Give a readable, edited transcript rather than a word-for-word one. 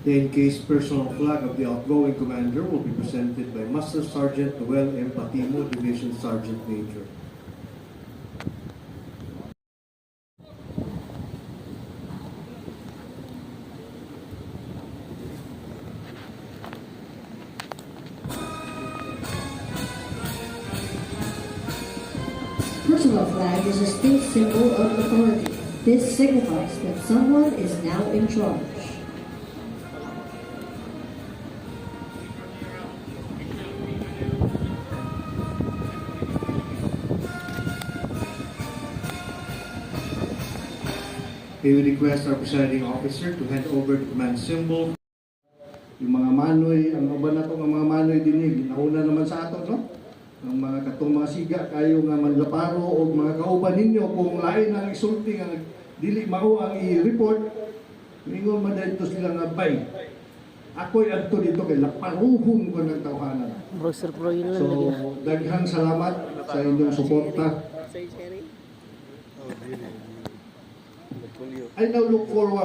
The encased personal flag of the outgoing commander will be presented by Master Sergeant Noel M. Patimo, Division Sergeant Major. Personal flag is a state symbol of authority. This signifies that someone is now in charge. May we request our presiding officer to hand over the command symbol Yung mga manoy, ang uban nato nga mga manoy dinhi, nauna naman sa ato, no? Ang mga katong mga siga kayo nga manlaparo o mga kauban ninyo kung lain ang isulti nga dili mao ang i-report, mingon man dito sila nga bay. Ako'y adto dito kay laparuhon ko ng tawhanan. Bro, Sir Bro, yun lang So, lagi. daghang salamat sa inyong suporta. I now look forward